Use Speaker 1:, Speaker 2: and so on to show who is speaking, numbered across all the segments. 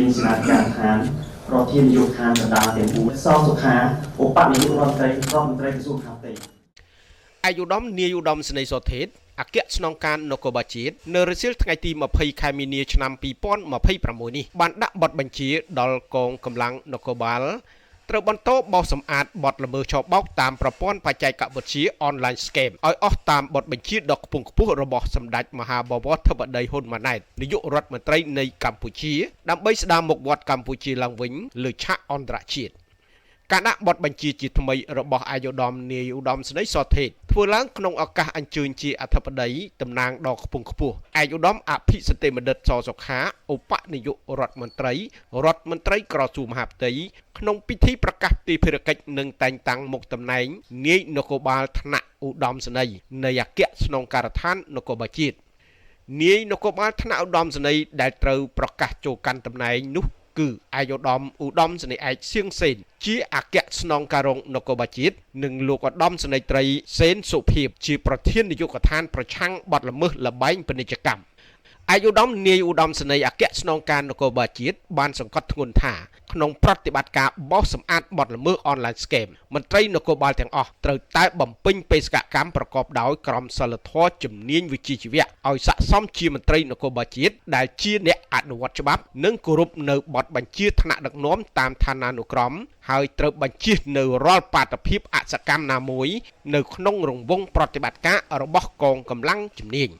Speaker 1: ធានសេនាធិការដ្ឋានប្រធាននាយកដ្ឋានកណ្ដាលទាំង4សសុខាឧបនាយករដ្ឋមន្ត្រីរដ្ឋមន្ត្រីក្រសួងមហាផ្ទៃ
Speaker 2: ឯកឧត្តមនាយឧត្តមសេនីយ៍សថេតអគ្គស្នងការនគរបាលជាតិនៅរសៀលថ្ងៃទី20ខែមីនាឆ្នាំ2026នេះបានដាក់បទបញ្ជាដល់កងកម្លាំងនគរបាលត្រូវបន្តបោសសម្អាតបទល្មើសឆបោកតាមប្រព័ន្ធបច្ចេកវិទ្យា Online Scam ឲ្យអស់តាមបទបញ្ជាដ៏ខ្ពង់ខ្ពស់របស់សម្ដេចមហាបវរធិបតីហ៊ុនម៉ាណែតនាយករដ្ឋមន្ត្រីនៃកម្ពុជាដើម្បីស្ដារមុខវត្តកម្ពុជាឡើងវិញលើឆាកអន្តរជាតិការដាក់បទបញ្ជាជាថ្មីរបស់អាយឧត្តមនាយឧត្តមសេនីយ៍សថេតធ្វើឡើងក្នុងឱកាសអញ្ជើញជាអធិបតីតំណាងដ៏ខ្ពង់ខ្ពស់ឯកឧត្តមអភិសតិបណ្ឌិតសសុខាឧបនាយករដ្ឋមន្ត្រីរដ្ឋមន្ត្រីក្រសួងមហាផ្ទៃក្នុងពិធីប្រកាសទីភារកិច្ចនិងតែងតាំងមុខតំណែងនាយនគរបាលថ្នាក់ឧត្តមសេនីយ៍នៃអគ្គស្នងការដ្ឋាននគរបាលជាតិនាយនគរបាលថ្នាក់ឧត្តមសេនីយ៍ដែលត្រូវប្រកាសចូលកាន់តំណែងនោះគឺឯកឧត្តមឧត្តមសេនីយ៍ឯកសៀងសេនជាអគ្គស្នងការរងនគរបាលជាតិនិងលោកឧត្តមសេនីយ៍ត្រីសេនសុភាពជាប្រធាននាយកដ្ឋានប្រឆាំងបទល្មើសល្បែងពាណិជ្ជកម្មឯកឧត្តមនាយឧត្តមសេនីយ៍អគ្គស្នងការនគរបាលជាតិបានសង្កត់ធ្ងន់ថាក្នុងប្រតិបត្តិការបោសសម្អាតបទល្មើស Online Scam មន្ត្រីនគរបាលទាំងអស់ត្រូវតែបំពេញបេសកកម្មប្រកបដោយក្រមសីលធម៌ជំនាញវិជ្ជាជីវៈឲ្យស័ក្តិសមជាមន្ត្រីនគរបាលជាតិដែលជាអ្នកអនុវត្តច្បាប់និងគោរពនៅបទបញ្ជាថ្នាក់ដឹកនាំតាមឋានានុក្រមហើយត្រូវបញ្ជៀសនៅរាល់បាតុភិបអសកម្មណាមួយនៅក្នុងរង្វង់ប្រតិបត្តិការរបស់កងកម្លាំងជំនាញ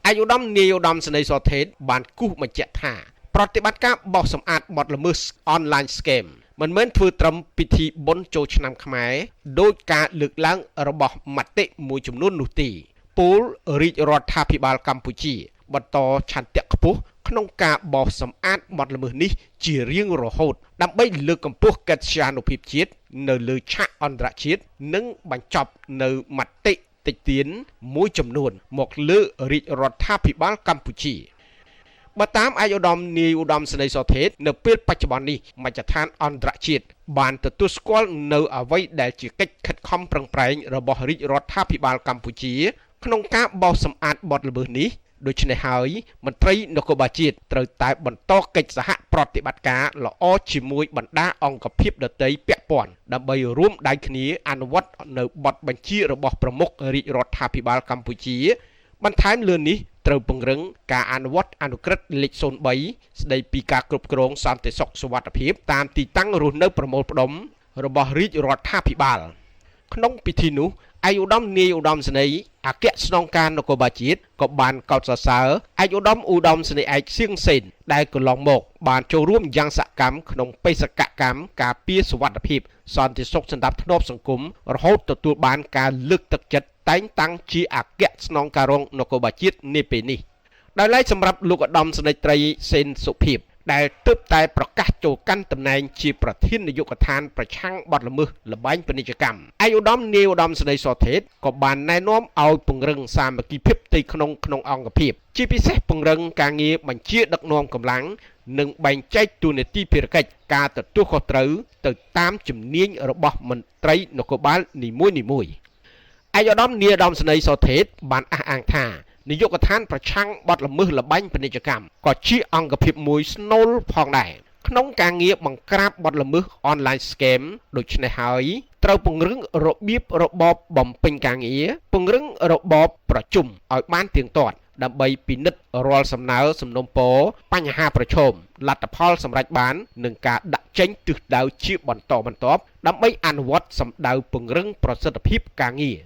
Speaker 2: ឯកឧត្តមនាយឧត្តមសេនីយ៍សថេតបានគូសបញ្ជាក់ថាប្រតិបត្តិការបោសសម្អាតបទល្មើស Online Scam មិនមែនធ្វើត្រឹមពិធីបុណ្យចូលឆ្នាំខ្មែរដោយការលើកឡើងរបស់មតិមួយចំនួននោះទេពលរាជរដ្ឋាភិបាលកម្ពុជាបន្តឆន្ទៈខ្ពស់ក្នុងការបោសសម្អាតបទល្មើសនេះជារៀងរហូតដើម្បីលើកកម្ពស់កិត្យានុភាពជាតិនៅលើឆាកអន្តរជាតិនិងបញ្ចប់នៅមតិតិចទៀនមួយចំនួនមកលើរាជរដ្ឋាភិបាលកម្ពុជាបើតាមឯកឧត្តមនាយឧត្តមសេនីយ៍សថេតនៅពេលបច្ចុប្បន្ននេះមជ្ឈដ្ឋានអន្តរជាតិបានទទួលស្គាល់នៅអ្វីដែលជាកិច្ចខិតខំប្រឹងប្រែងរបស់រាជរដ្ឋាភិបាលកម្ពុជាក្នុងការបោសសម្អាតបទល្មើសនេះដូច្នេះហើយមន្ត្រីនគរបាលជាតិត្រូវតែបន្តកិច្ចសហប្រតិបត្តិការល្អជាមួយបណ្ដាអង្គភាពដទៃពាក់ព័ន្ធដើម្បីរួមដៃគ្នាអនុវត្តនៅបទបញ្ជារបស់ប្រមុខរាជរដ្ឋាភិបាលកម្ពុជាបន្ថែមលើនេះត្រូវពង្រឹងការអនុវត្តអនុក្រឹត្យលេខ03ស្ដីពីការគ្រប់គ្រងសន្តិសុខសុវត្ថិភាពតាមទីតាំងរស់នៅប្រមូលផ្ដុំរបស់រាជរដ្ឋាភិបាលក្នុងពិធីនោះឯកឧត្តមនាយឧត្តមសេនីយ៍អគ្គស្នងការនគរបាលជាតិក៏បានកោតសរសើរឯកឧត្តមឧត្តមសេនីយ៍ឯកសៀងសេនដែលកន្លងមកបានចូលរួមយ៉ាងសកម្មក្នុងបេសកកម្មការពារសុវត្ថិភាពសន្តិសុខសណ្ដាប់ធ្នាប់សង្គមរហូតទទួលបានការលើកទឹកចិត្តតែងតាំងជាអគ្គស្នងការរងនគរបាលជាតិនាពេលនេះដោយឡែកសម្រាប់លោកឧត្តមសេនីយ៍ត្រីសេនសុភាពដែលទើបតែប្រកាសចូលកាន់តំណែងជាប្រធាននាយកដ្ឋានប្រឆាំងបទល្មើសល្បែងពាណិជ្ជកម្មឯកឧត្តមនាយឧត្តមសេនីយ៍សថេតក៏បានណែនាំឲ្យពង្រឹងសាមគ្គីភាពផ្ទៃក្នុងក្នុងអង្គភាពជាពិសេសពង្រឹងការងារបញ្ជាដឹកនាំកម្លាំងនិងបែងចែកតួនាទីភារកិច្ចការទទួលខុសត្រូវទៅតាមជំនាញរបស់មន្ត្រីនគរបាលនីមួយៗឯកឧត្តមនាយឧត្តមសេនីយ៍សថេតបានអះអាងថានាយកដ្ឋានប្រឆាំងបទល្មើសល្បែងពាណិជ្ជកម្មក៏ជាអង្គភាពមួយស្នូលផងដែរក្នុងការងារបង្ក្រាបបទល្មើស Online Scam ដូច្នេះហើយត្រូវពង្រឹងរបៀបរបបបំពេញការងារពង្រឹងរបបប្រជុំឲ្យបានទៀងទាត់ដើម្បីពិនិត្យរាល់សំណើសំណូមពរបញ្ហាប្រឈមលទ្ធផលសម្រេចបាននិងការដាក់ចេញទិសដៅជាបន្តបន្ទាប់ដើម្បីអនុវត្តសម្ដៅពង្រឹងប្រសិទ្ធភាពការងារ